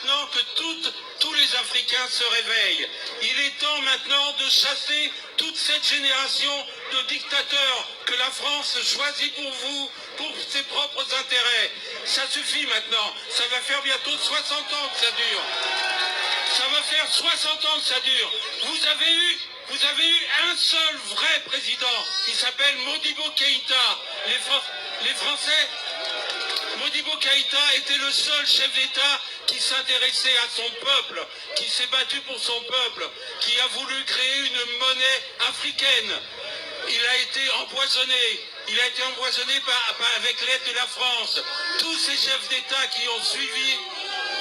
maintenant que toutes, tous les Africains se réveillent. Il est temps maintenant de chasser toute cette génération de dictateurs que la France choisit pour vous, pour ses propres intérêts. Ça suffit maintenant. Ça va faire bientôt 60 ans que ça dure. Ça va faire 60 ans que ça dure. Vous avez eu, vous avez eu un seul vrai président. Il s'appelle Modibo Keïta. Les, les Français, Modibo Keïta était le seul chef d'État qui s'intéressait à son peuple, qui s'est battu pour son peuple, qui a voulu créer une monnaie africaine. Il a été empoisonné. Il a été empoisonné par, avec l'aide de la France. Tous ces chefs d'État qui ont suivi,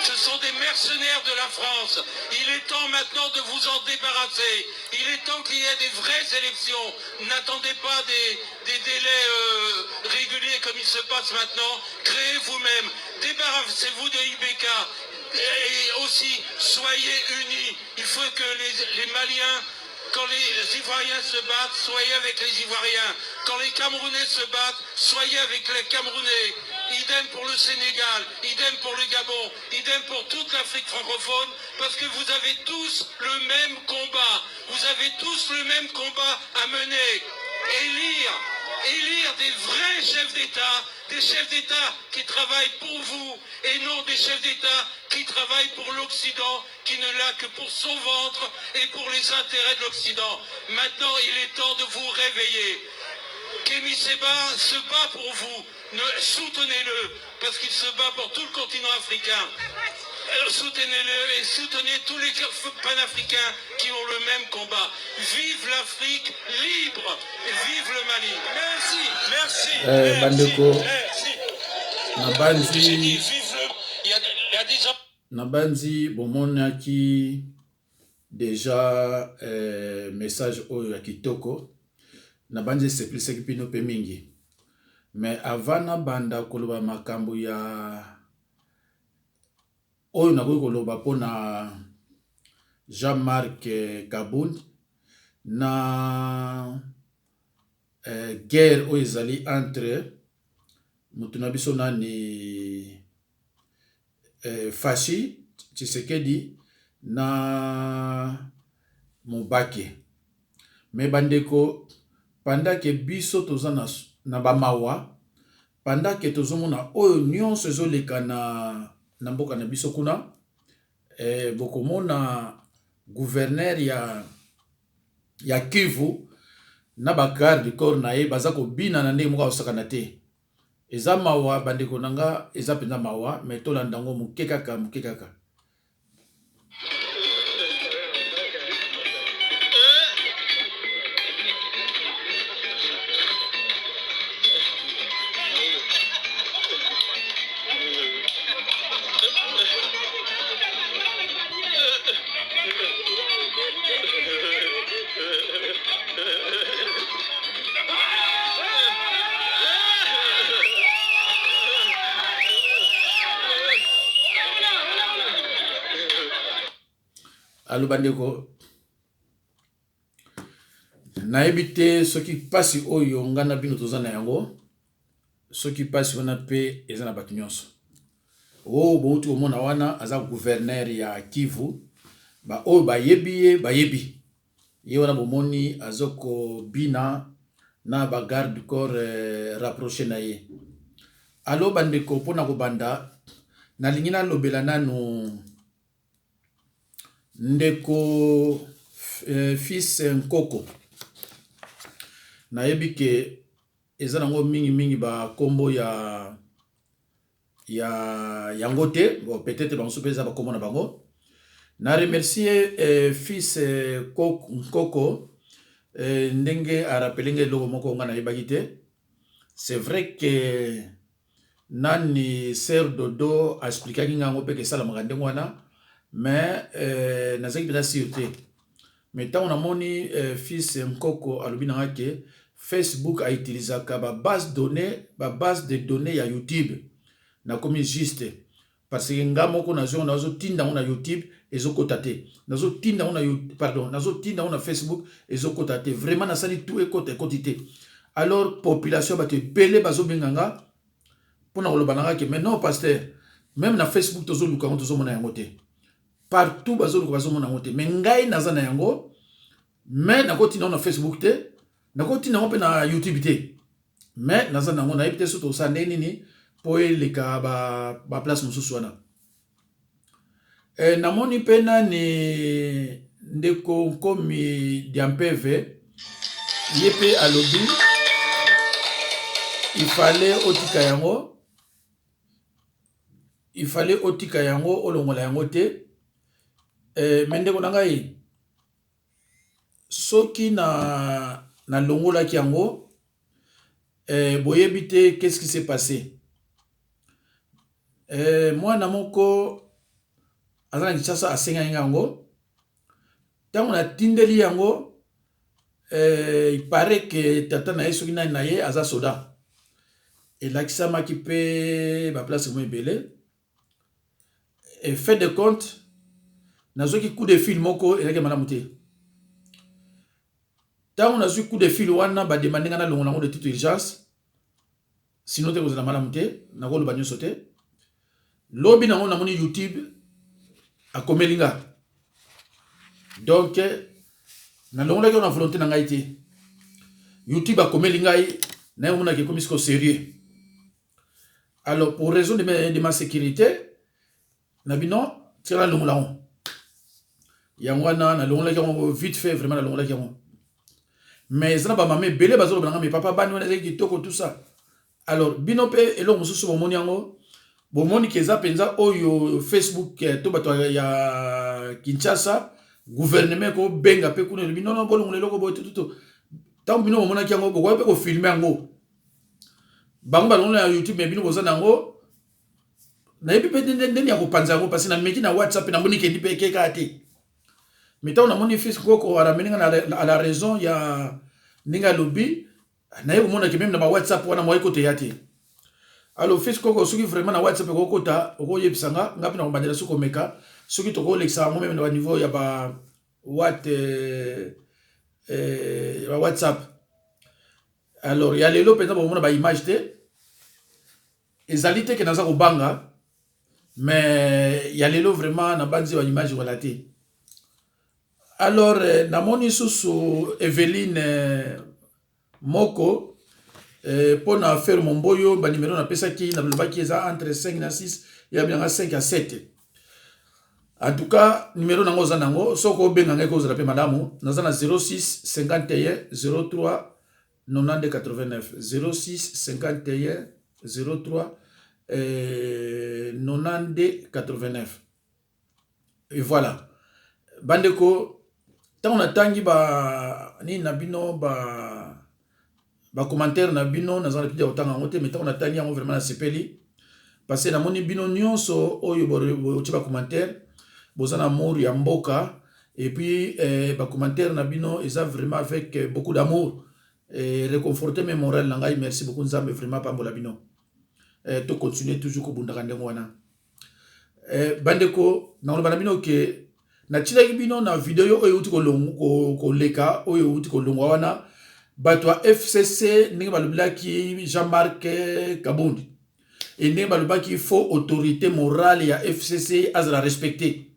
ce sont des mercenaires de la France. Il est temps maintenant de vous en débarrasser. Il est temps qu'il y ait des vraies élections. N'attendez pas des, des délais euh, réguliers comme il se passe maintenant. Créez vous-même. Débarrassez-vous de IBK. Et aussi, soyez unis. Il faut que les, les Maliens quand les Ivoiriens se battent, soyez avec les Ivoiriens. Quand les Camerounais se battent, soyez avec les Camerounais. Idem pour le Sénégal, idem pour le Gabon, idem pour toute l'Afrique francophone, parce que vous avez tous le même combat. Vous avez tous le même combat à mener. Élire, élire des vrais chefs d'État, des chefs d'État qui travaillent pour vous et non des chefs d'État qui travaillent pour l'Occident, qui ne l'a que pour son ventre et pour les intérêts de l'Occident. Maintenant, il est temps de vous réveiller. Kémy Seba se bat pour vous. Soutenez-le, parce qu'il se bat pour tout le continent africain. Soutenez-le et soutenez tous les panafricains qui ont le même combat. Vive l'Afrique libre et vive le Mali. Merci, merci, eh, merci, bandeko merci. Nabanzi J'ai dit vive le... Il y a, il y a 10 ans. Nabanzi bomonaki deja eh, message oyo ya kitoko nabanzi esepelisaki bino mpe mingi mais avant nabanda koloba makambo ya oyo nakoki koloba mpona Jean-Marc Kabund na eh, guerre oyo ezali entre moto na biso nani eh, Fashi Tshisekedi na Mobake. Me bandeko, pendant ke biso toza na, na bamawa, pendant ke tozomona oyo nyonso ezoleka na, na mboka na biso kuna eh, bokomona gouverneur ya, ya Kivu na ba garde corps na ye baza kobina na ndenge moko akosakana te. Eza mawa bandeko na nga, eza mpenza mawa, me tolanda yango moke kaka moke kaka. Alo bandeko, nayebi te soki mpasi oyo ngai na bino toza na yango, soki mpasi wana mpe eza na bato nyonso. Oyo bouti komona wana aza gouverneur ya Kivu, baoyo bayebi ye bayebi ye wana, bomoni azo kobina na ba garde du corps eh, rapproché na ye. Alo bandeko, mpona kobanda nalingi nalobela nanu ndeko eh, fils Nkoko. Nayebi ke eza nango mingimingi bakombo ya ya yango te, bon, peut-être bango mpe eza bakombo na bango. Na remercier eh, fils eh, Nkoko eh, ndenge arapele ngai eloko moko nga nayebaki te. C'est vrai que nani sœur Dodo aexplikaki ngai yango mpe ke esalamaka ndenge wana, mais eh, nazalaki mpenza sûr te. Mais ntango namoni eh, fils Nkoko alobi na nga ke Facebook autilisaka ba base données, ba base de données ya YouTube, nakomi juste parce que nga moko nazwi yango, nazotinda yango na YouTube ezokota te, nazotinda yango na, pardon, nazotinda yango na Facebook ezokota te. Vraiment nasali tout ekota, ekoti te. Alors population bato ebele bazobenga nga mpona koloba na nga ke mais non pasteur, Même na Facebook tozoluka yango, tozomona yango te. Partout bazoluka, bazomona yango te. Mais ngai naza na yango, mais nakotinda yango na Facebook te, nakotinda yango mpe na YouTube te. Mais naza na yango, nayebi te so tosala ndenge nini mpo eleka baplace ba mosusu wana. Namoni mpe nani, ndeko Nkomi Diampeve, ye mpe alobi ifale otika yango, ifale otika yango, olongola yango te. Mais ndeko na ngai, soki na nalongolaki yango, boyebi te qu'est-ce qui s'est passé. Mwana moko aza na Kinshasa asengaki yango. Ntango natindeli yango, il paraît que tata na ye, soki nani na ye, aza soda. Elakisamaki mpe baplace mo ebele. En fin de compte, nazwaki coup de fil moko ezalaki malamu te. Ntango nazwi coup de fil wana, bademande nga nalongola yango de toute urgence, sinon te kozala malamu te. Nakoloba nyonso te. Lobi nango namoni YouTube akomeli nga. Donc nalongolaki yango na volonté na ngai te. YouTube akomeli ngai, naye omonaki ekomi siko sérieux. Alors, pour raison de ma sécurité na bino, tika nalongola yango. Yango wana nalongolaki yango vite fait, vraiment nalongolaki yango. Mais eza na bamama ebele bazoloba na nga: "Mais papa, bani wana ezalaki kitoko," tout ça. Alors bino mpe, eloko mosusu bomoni yango, bomoni ke eza mpenza oyo Facebook to bato ya Kinshasa, gouvernement ekobenga mpe kuna, elobi: "Nono, bolongola eloko boye." Tututu, ntango bino bomonaki yango, bokoki mpe kofilmer yango. Bango balongola na YouTube, mais bino boza na yango. Nayebi mpe ndeni ya kopanza yango, parce nameki na WhatsApp, namoni kendi mpe ekeka te. Mais ntango namoni fils koko aramener nga à la raison ya ndenge alobi, naye komonaki même na ba WhatsApp wana moye koteya te. Alors fils koko, soki vraiment na WhatsApp ekokota, okoyebisa nga. Nga mpe na kobandela soki komeka, soki tokolekisa yango même na baniveau ya ba WhatsApp. Alors ya lelo mpenza bomona baimage te. Ezali te ke naza kobanga, mais ya lelo vraiment nabanzi baimage wala te. Alors namoni susu Eveline moko mpo na affaire Momboyo. Banimero napesaki, nalobaki eza entre 5 na 6, ya bilanga 5 à 7. En tout cas, numéro nango oza nango, soki obenga ngai kozala mpe malamu. Naza na 06 51 03 92 89, 06 51 03 92 89. Et voilà, bandeko, ntango natangi ba nini na bino, ba bacommentaire na bino, naza na pidi ya kotanga yango te. Mais ntango natangi yango, vraiment nasepeli, parce que namoni bino nyonso oyo botie bacommentaire boza na amour ya mboka. Et puis bacommentaire na bino eza vraiment avec beaucoup d'amour et réconforter mes moral na ngai. Merci beaucoup, Nzambe vraiment pambola bino. Tocontinue toujours kobundaka ndenge wana. Bandeko, nakoloba na bino ke natilaki bino na video oyo euti koleka, oyo euti kolongwa wana, bato ya FCC ndenge balobelaki Jean-Marc Kabundi e ndenge balobaki faut autorité morale ya FCC azala respecté.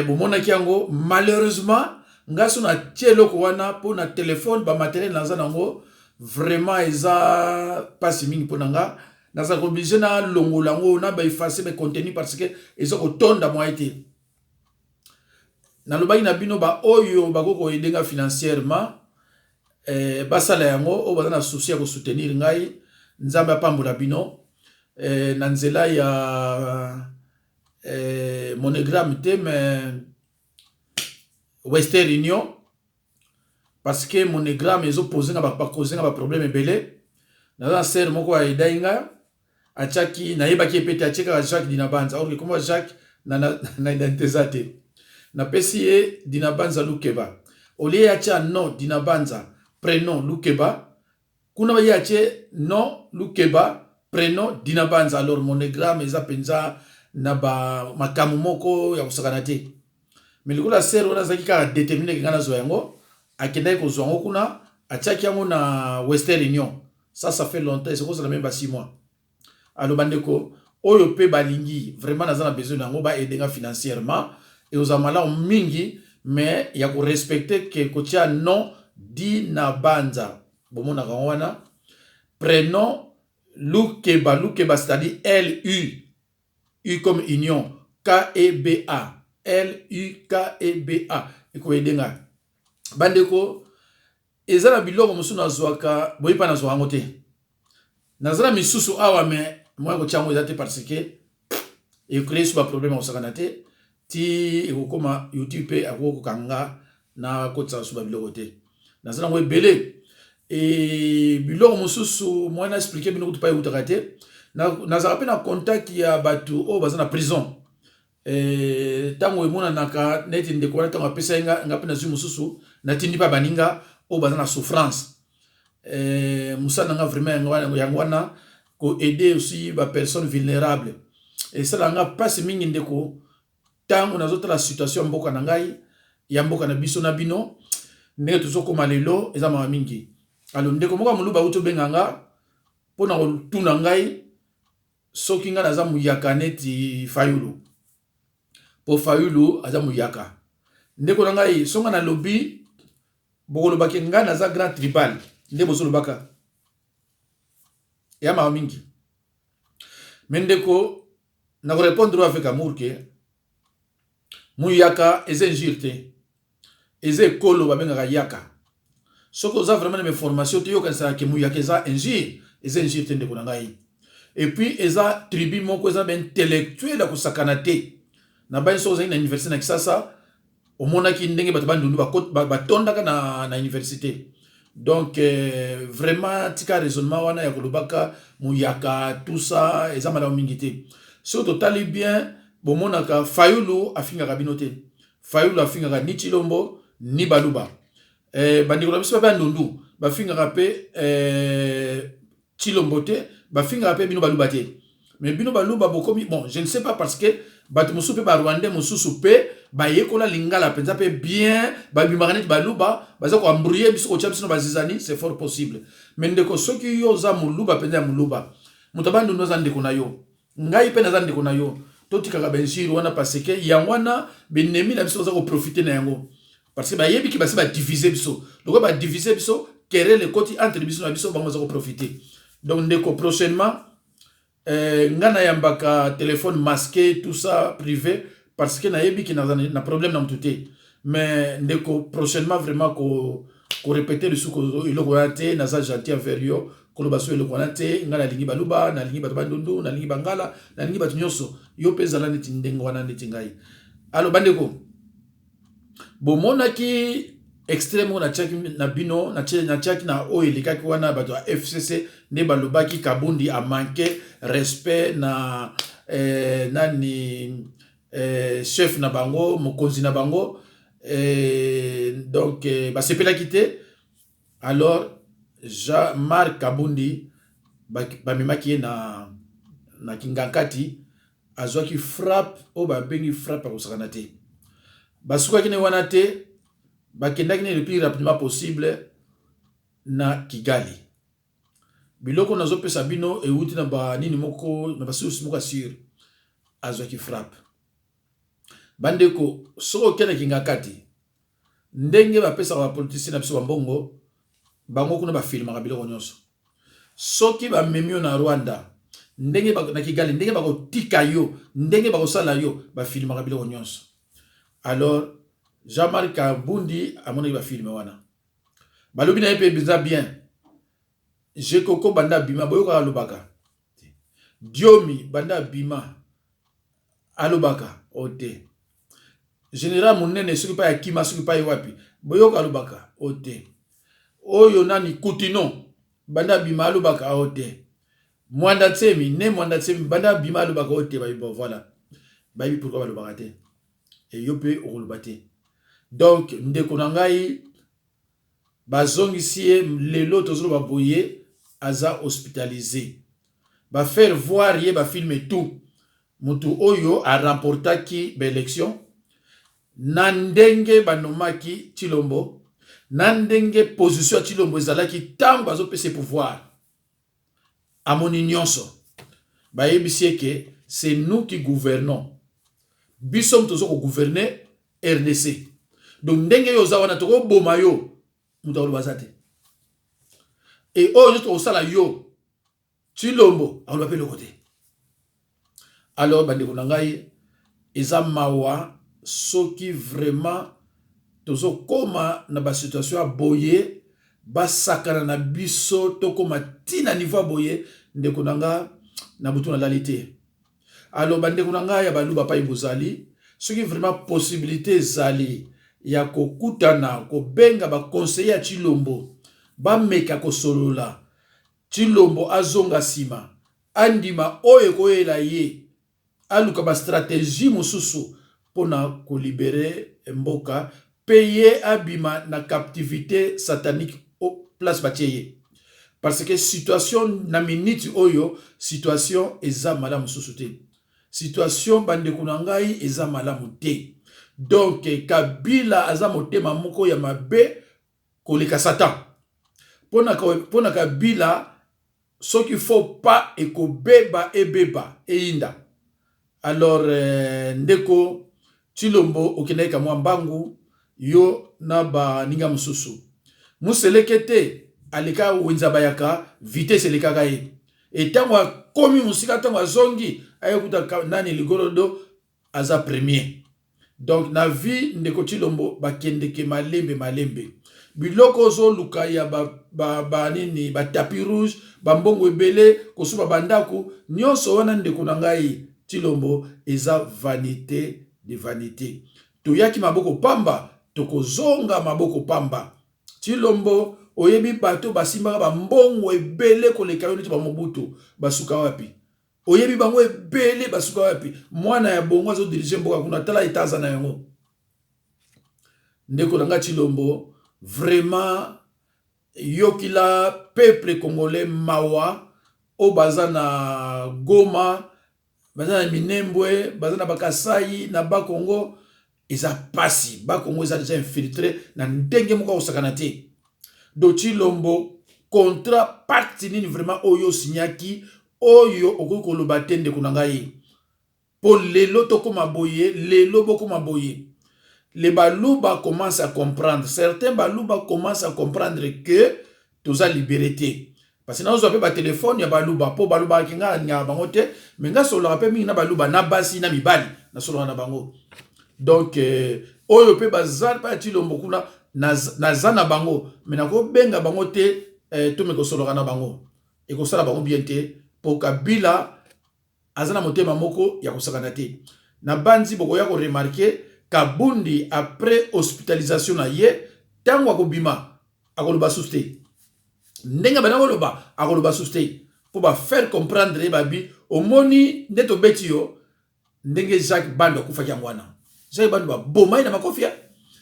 Bomonaki yango. Malheureusement, ngai so natie eloko wana mpo na telefone, bamatériel naza nango vraiment eza mpasi mingi mpo na nga. Nazalaka obligé nalongola yango na baeffacer bacontenu, parce que eza kotonda mwa te. Nalobaki na bino, baoyo bakoki koaider nga financièrement, basala yango. Oyo baza na souci ya kosoutenir ngai, Nzambe apambola bino na nzela ya MoneyGram te, mais Western Union, parce que MoneyGram ezopose nga, bakoze nga baproblème ebele. Naza na sœur moko aaidaki nga, atiaki, nayebaki ye pe te, atie kaka Jacques Dinabanza, or kombo Jacques na identité eza te. Napesi ye Dinabanza Lukeba. Olie atia nom Dinabanza, prénom Lukeba, kuna ye atie nom Lukeba, prénom Dinabanza. Alors MoneyGram eza mpenza na bamakambo moko ya kosakana te. Mais lokola sœur wana azalaki kaka déterminé ke ngai nazwa yango, akendaki kozwa yango kuna, atiaki yango na Western Union. Ça fait longtemps, esekozala même ba 6 mois. Alors bandeko Oyo mpe balingi vraiment, naza na besoin na yango, baaider nga financièrement, ekozala malamu mingi. Mais ya korespecter ke kotia nom Dina Banza, bomonaka yango wana, prénom Lukeba. Lukeba, c'est-à-dire L U U comme union, K E B A, L U K E B A. Ekoaider nga, bandeko. Eza na biloko mosusu nazwaka boye mpa nazwaka yango te. Naza na misusu awa, mais moya kotia yango eza te, parce que ecréer so baproblème ya kosakana te. Ti ekokóma YouTube mpe akoki kokanga na kotisaka so babiloko te. Naza nango ebele. E biloko mosusu, moya na expliquer bino kutu pa eutaka te. Nazalaka mpe na contact ya bato oyo baza na prison. Ntango emonanaka neti ndeko wana, ntango apesai nga, nga mpe nazwi mosusu, natindi mpe baninga oyo baza na souffrance. Mosala na nga vraiment yango wana, koaider aussi bapersone vulnérable. Esalaka nga mpasi mingi, ndeko, ntango nazotala situation ya mboka na ngai, ya mboka na biso na bino, ndenge tozokóma lelo, eza mawa mingi. Alors, ndeko moko ya moluba auti obenga nga mpona kotuna ngai soki ngai naza muyaka neti Fayulu, mpo Fayulu aza muyaka. Ndeko na ngai, so ngai nalobi, bokolobaki ngai naza grand tribal. Nde bozolobaka ya mawa mingi. Mais ndeko, nakorépondre oyo avec amour ke muyaka eza injure te, eza ekolo babengaka yaka. Soki oza vraiment na information te, yokanisaka ke muyaka eza injure. Eza injure te, ndeko na ngai. Et puis eza tribu moko eza baintellectuel ya kosakana te. Na bani, soki ozalaki na université na Kisasa, omonaki ndenge bato Bandundu batondaka na université. Donc vraiment, tika raisonnement wana ya kolobaka muyaka, tout ça eza malamu mingi te. Soki totali bien, bomonaka Fayulu afingaka bino te. Fayulu afingaka ni Chilombo ni Baluba. Bandeko na biso babe ya Ndundu bafingaka mpe Chilombo te, bafingaka mpe bino Baluba te. Mais bino Baluba bokomi, bon, je ne sais pas, parce que bato mosusu mpe, Barwandais mosusu mpe bayekola lingala mpenza mpe bien, babimaka neti Baluba, baza koembrouiller biso, kotia biso na bazizani. C'est fort possible. Mais ndeko, soki yo oza Moluba mpenza ya Moluba, moto Abandundu aza ndeko na yo, ngai mpe naza ndeko na yo, totikaka bainjure wana, parce que yango wana baennemi na biso baza koprofiter na yango, parce que bayebiki basi badiviser biso. Lokola badiviser biso, querelle ekoti entre biso na biso, bango baza koprofiter. Donc ndeko, prochainement, nga nayambaka téléphone masqué, tout ça privé, parce que nayebi ki naza na problème na motu te. Mais ndeko, prochainement vraiment korépéter lisusu eloko wana te. Naza gentil envers yo, koloba so eloko wana te. Ngai nalingi Baluba, nalingi bato Bandundu, nalingi Bangala, nalingi bato nyonso. Yo mpe ezala neti ndenge wana, neti ngai. Alors bandeko, bomonaki extrait moko natiaki na bino, natiaki na oyo elekaki wana, bato ya FCC nde balobaki Kabundi amanquer respect na nani, chef na bango, mokonzi na bango. Donc basepelaki te. Alors Jean-Marc Kabundi, bamemaki ye na Kingankati, azwaki frappe oyo babengi frappe ya kosakana te. Basukaki ne wana te, bakendaki ne le plus rapidement possible na Kigali. Biloko nazopesa bino euti na banini moko, na basource moko asure. Azwaki frappe. Bandeko, soki okendaki Kingakati, ndenge bapesaka bapoliticien na biso bambongo, bango kuna bafilmaka biloko nyonso. Soki bamemi yo na Rwanda, ndenge na Kigali, ndenge bakotika yo, ndenge bakosala yo, bafilmaka biloko nyonso. Alors Jean-Marc Kabundi amonaki bafilm wana, balobi na ye mpe eza bien. Jekoko banda abima, boyokaka alobaka. Diomi banda abima, alobaka o te. Général monene, soki mpa ya kima, soki mpa ye wapi, boyoka alobaka o te. Oyo nani, Kutino, banda abima, alobaka o te. Mwanda Nsemi ne Mwanda Nsemi, banda abima, alobaka o te. Bayebi, bon, voilà, bayebi pourquoi balobaka te. Eyo mpe okoloba te. Donc ndeko na ngai, bazongisi ye lelo, tozoloba boye, aza hospitalisé. Bafaire voir ye bafilm tout, motu oyo aremportaki baélection na ndenge banomaki Chilombo, na ndenge position ya Chilombo ezalaki ntango bazopesa pouvoir. Amoni nyonso, bayebisi eke c'est nous qui gouvernons. Biso moto tozo kogouverner RDC. Donc ndenge yo oza wana, tokoboma yo, moto akoloba aza te. E oyo nyonso tokosala yo, Tshilombo akoloba mpe eloko te. Alors bandeko na ngai, eza mawa soki vraiment tozokoma na basituation ya boye, basakana na biso, tokóma ntina niveau ya boye. Ndeko na nga, na butu nalali te. Alors bandeko na ngai ya Baluba, pai bozali, soki vraiment possibilité ezali ya kokutana, kobenga baconseiller ya Tshilombo, bameka kosolola, Tshilombo azonga nsima, andima oyo ekoyela ye, aluka bastratégie mosusu mpona kolibérer mboka mpe ye abima na captivité satanique place batie ye, parce que situation na miniti oyo, situation eza malamu mosusu te. Situation, bandeko na ngai, eza malamu te. Donc Kabila aza motema moko ya mabe koleka Satan. Mpona Kabila, soki faut pas ekobeba, ebeba, eyinda. Alors ndeko Tshilombo, okendaki kamwa mbangu, yo na baninga mosusu. Moseleke te, aleka wenza bayaka, vitesse elekaka ye. Etango akomi mosika, ntango azongi, ayekuta nani, ligorodo aza premier. Donc na vie, ndeko Tshilombo, bakendeke malembe malembe. Biloko ozoluka ya banini, ba, ba batapis rouge, bambongo ebele, kosuba bandako, nyonso wana, ndeko na ngai Tshilombo, eza vanité de vanité. Toyaki maboko pamba, tokozonga maboko pamba. Tshilombo, oyebi bato basimbaka bambongo ebele koleka yo neti bamobutu, basuka wapi? Oyebi bango ebele, basuka wapi? Mwana ya bongo azodiriger mboka kuna, tala eta aza na yango. Ndeko na nga Tshilombo, vraiment yokila peuple congolais mawa oyo baza na Goma, baza na Minembwe, baza na Bakasai, na Bakongo. Eza pasi, Bakongo eza déjà infiltré na ndenge moko akosakana te. Do Tshilombo, contrat, pacte nini vraiment oyo osinyaki, oyo okoki koloba te, ndeko na ngai, mpo lelo tokóma boye, lelo bokóma boye? Les Baluba commencent à comprendre, certains Baluba commencent à comprendre que toza libéré te, parce que nazozwa mpe batelefone ya Baluba, mpo balobaki nga alingaka bango te, me nga sololaka mpe mingi na Baluba, na basi na mibali, nasololaka na bango. Donc oyo mpe baza mpe ya Tshilombo kuna, naza na bango, me nakobenga bango te. Tomeka kosololaka na bango, ekosala bango bien te, mpo Kabila aza na motema moko ya kosakana te. Na banzi bokoya koremarquer, Kabundi, après hospitalisation na ye, ntango akobima, akoloba susu te ndenge banda koloba, akoloba susu te, mpo bafaire comprendre ye. Babi omoni nde tobeti yo ndenge Jacques Bando akufaki yango wana. Jacques Bando baboma ye na makofi.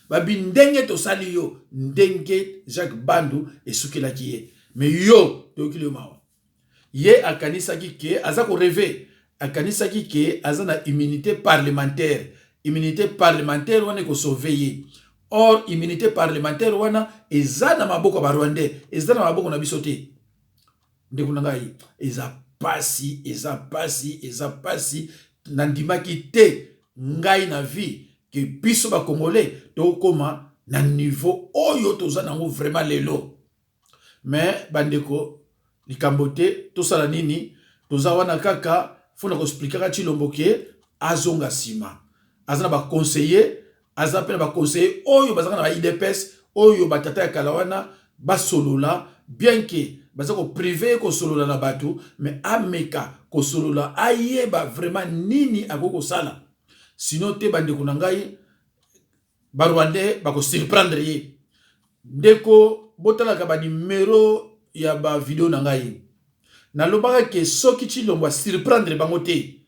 Babi ndenge tosali yo, ndenge Jacques Bandu esukelaki ye, me yo toyokili yo mawa. Ye akanisaki ke aza korêver, akanisaki ke aza na immunité parlementaire, immunité parlementaire wana ekosauver ye. Or immunité parlementaire wana eza na maboko ya Barwandais, eza na maboko na biso te. Ndeko na ngai, eza pasi, eza pasi, eza pasi. Nandimaki te ngai na vie ke biso Bacongolais tokóma na niveau oyo toza nango vraiment lelo. Me bandeko, likambo te, tosala nini? Toza wana kaka mpona koexpliquaka Tshilombo ke azonga nsima. Aza na baconseiller, aza mpe na baconseiller oyo bazalaka na ba UDPS, oyo batata ya kala wana, basolola. Bien ke baza kopriver ye kosolola na bato, me ameka kosolola, ayeba vraiment nini akoki kosala. Sinon te, bandeko na ngai, Barwandais bakosurprendre ye. Ndeko, botalaka banimero ya bavideo na ngai, nalobaka ke soki Tshilombo asurprendre bango te,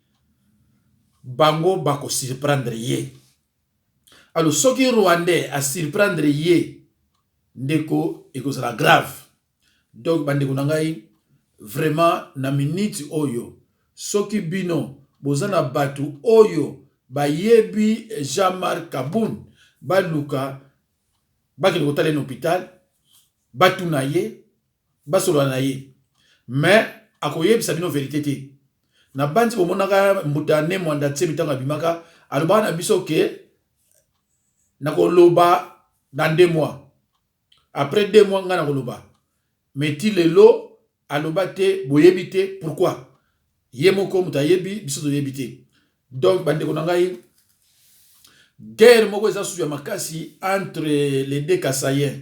bango bakosurprendre ye. Alors soki Rwandais asurprendre ye, ndeko, ekozala grave. Donc bandeko na ngai, vraiment na miniti oyo, soki bino boza na bato oyo bayebi Jean-Marc Kabund, baluka bakende kotala ye na hôpital, batuna ye, basolola na ye. Mais akoyebisa bino vérité te. Nabanzi bomonaka mbuta Ne Mwanda Nsemi ntango abimaka, alobaka na biso ke nakoloba dans 2 mois, après 2 mois ngai nakoloba. Mais ti lelo aloba te, boyebi te pourquoi. Ye moko moto ayebi, biso toyebi te. Donc bandeko na ngai, guerre moko eza susu ya makasi entre les deux Kasaïens,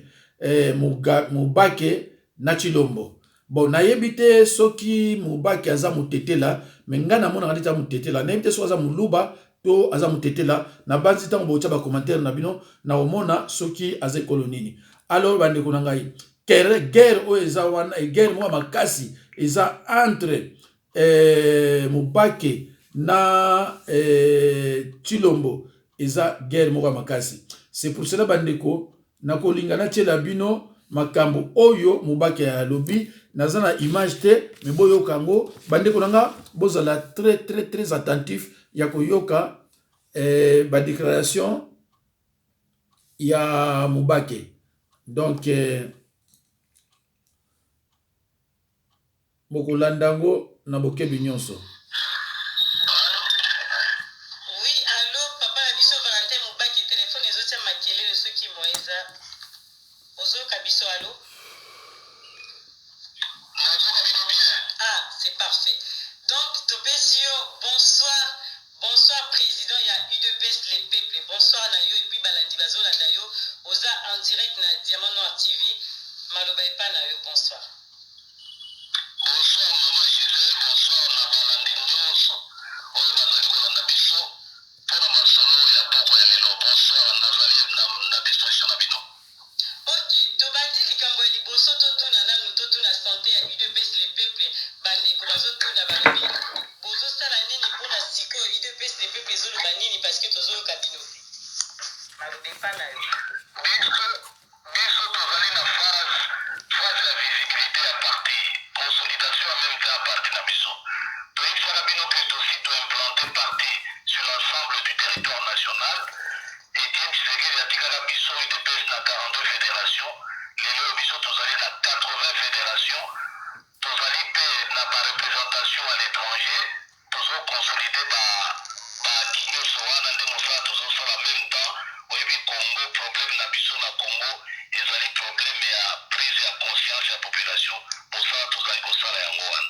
Mubake na Tshilombo. Bon, nayebi te soki Mubake aza motetela, mais ngai namonaka neti aza motetela. Nayebi te soki aza moluba to aza motetela. Nabanzi ntango botya bacommentaire na bino, na komona soki aza ekolo nini. Alors bandeko na ngai, guerre oyo eza wana, guerre moko makasi eza entre Mubake na Tshilombo, eza guerre moko ya makasi. C'est pour cela, bandeko, nakolinga natiela bino makambo oyo Mubake alobi. Naza na image te, mais boyoka yango. Bandeko na nga, bozala très très très attentif ya koyoka badéclaration ya Mubake. Donc bokolanda yango na bokebi nyonso. Oui, allo, papa na biso Valentin Mubake, telefone ezotia makelele. Soki mo eza, ozoyoka biso? Allo? Nazoka bino bien. Ah, c'est parfait. Donc topesi yo bonsoir, bonsoir président ya UDPS le peuple. Bonsoir na yo et puis balandi bazolanda yo. Oza en direct na Diamant Noir TV. Maloba epa na yo, bonsoir. Bonsoir mama Gisele, bonsoir na balandi nyonso oyo bazali kolanda biso mpona masolo ya poko ya lelo. Bonsoir, nazali na disposition na bino. Ok, tobandi likambo ya liboso. Totuna nanu, totuna santé ya UDPS le peuple. Bandeko bazotuna, balobi bozosala nini mpona sikoyo UDPS le peuple ezoloba nini? Parce que tozoyoka bino te. Maloba epa na yo. Biso tozali na phase ya visibilité ya parti, consolidation en même temps ya parti na biso. Toyebisaka bino ke tosi toimplante parti sur l'ensemble du territoire national. Etienne Tshisekedi atikaka biso UDPS na 42 fédération. Lelo oyo biso tozali na 80 fédération. Tozali mpe na bareprésentation à l'étranger. Tozoconsolide baaki nyonso wana nde mosala tozosala. Même temps, oyebi Congo, problème na biso na Congo ezali problème ya prise ya conscience ya population. Mosala tozali kosala yango wana.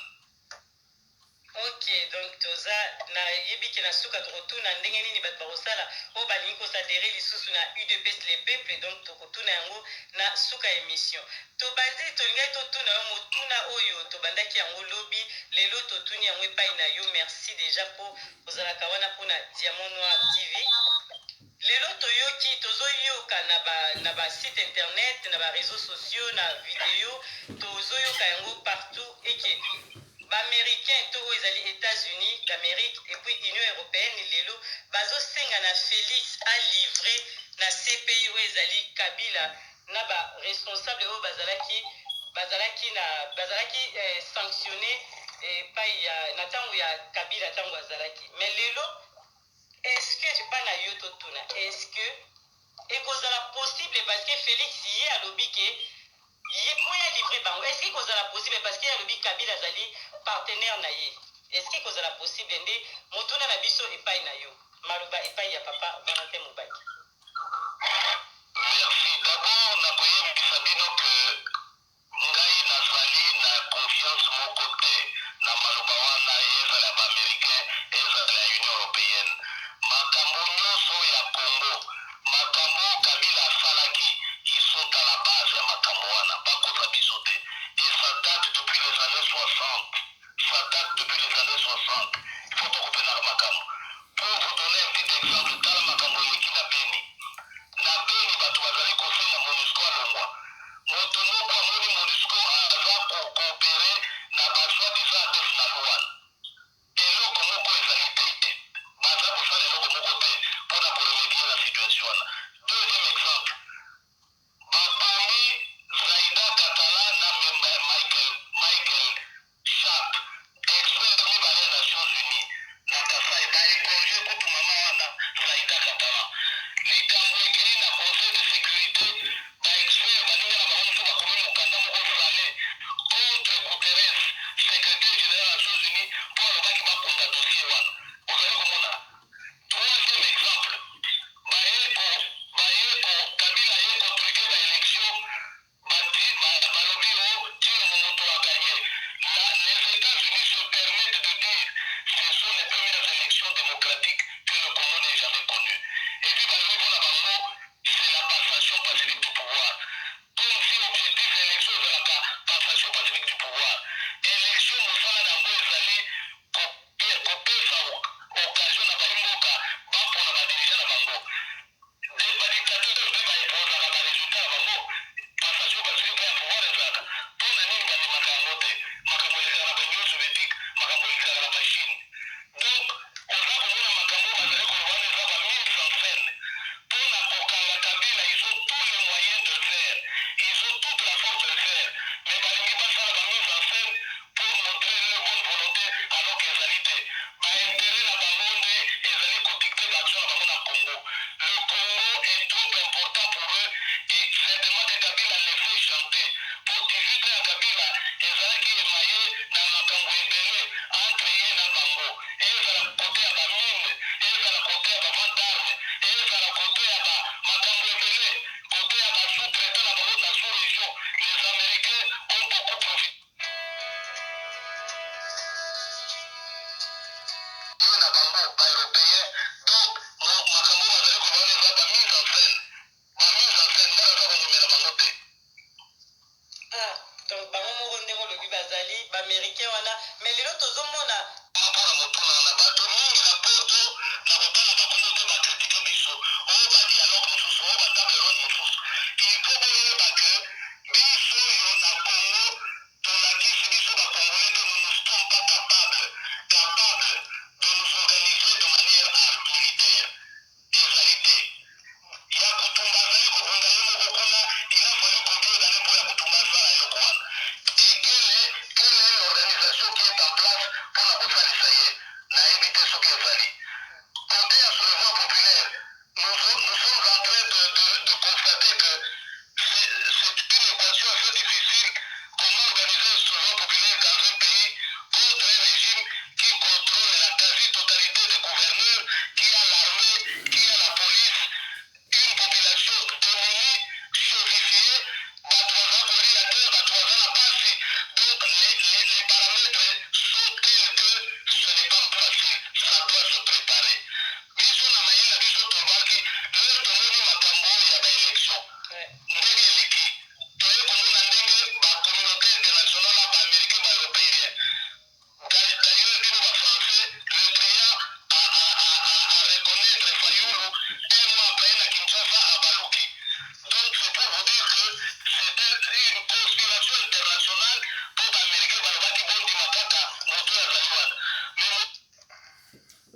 Ok, donc toza nayebi ke na suka tokotuna ndenge nini bato bakosala oyo balingi koadhérer lisusu na UDPS le peuple. Donc tokotuna yango na suka ya émission. Tobandi, tolingaki totuna yo motuna oyo tobandaki yango lobi, lelo totuni yango epai na yo. Merci déjà mpo ozalaka wana mpona Diamant Noir TV. Lelo toyoki, tozoyoka na basite internet, na baréseaux sociaux, na video, tozoyoka yango partout eke baaméricain to oyo ezali États-Unis d'Amérique et puis Union européenne lelo bazosenga na Félix alivre na CPI oyo ezali Kabila na baresponsable oyo bazalaki na bazalaki sanctionné epai ya na ntango ya Kabila, ntango azalaki. Mais lelo, est-ce que epa na yo totuna, est-ce que ekozala possible? Parce que Félix ye alobi ke ye mpo ya livre bango. Est ce que ekozala possible? Parce que ye alobi Kabila azali partenaire na ye. Est ce que ekozala possible? Nde motuna na biso epai na yo. Maloba epai ya papa Valentin Mubake. Merci. D'abord nakoyebisa bino ke ngai nazali na confiance moko te na maloba wana, ezala ya baaméricain, ezala ya Union européenne. Makambo nyonso ya Congo, makambo Kabila asalaki, ils sont à la base ya makambo wana. Bakosa biso te. Et ça date depuis les années 60, ça date depuis les années 60. Il faut tokopenaka makambo. Pour vous donner un petit exemple, tala makambo eleki na Beni. Na Beni, bato bazali kosenga MONUSCO alongwa. Moto moko amoni MONUSCO aza kocoopérer na basoi-disant ADF na Luana. Eloko moko ezali te, baza kosala eloko moko te mpona koremédier na situation wana. Deuxième exemple, babomi Zaida Catalan na Michael Sharp, expert mibale ya Nations unies na Kasai. Baégorge kutu mama wana Zaida Catalan. Likambo ekei na Conseil de sécurité. Baexpert baninga na bango mosusu bakomi mokanda moko sale contre Guterres, secrétaire général ya Nations unies, mpo alobaki bakunda.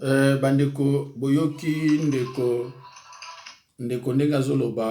Bandeko, boyoki ndeko ndeko ndenge azoloba.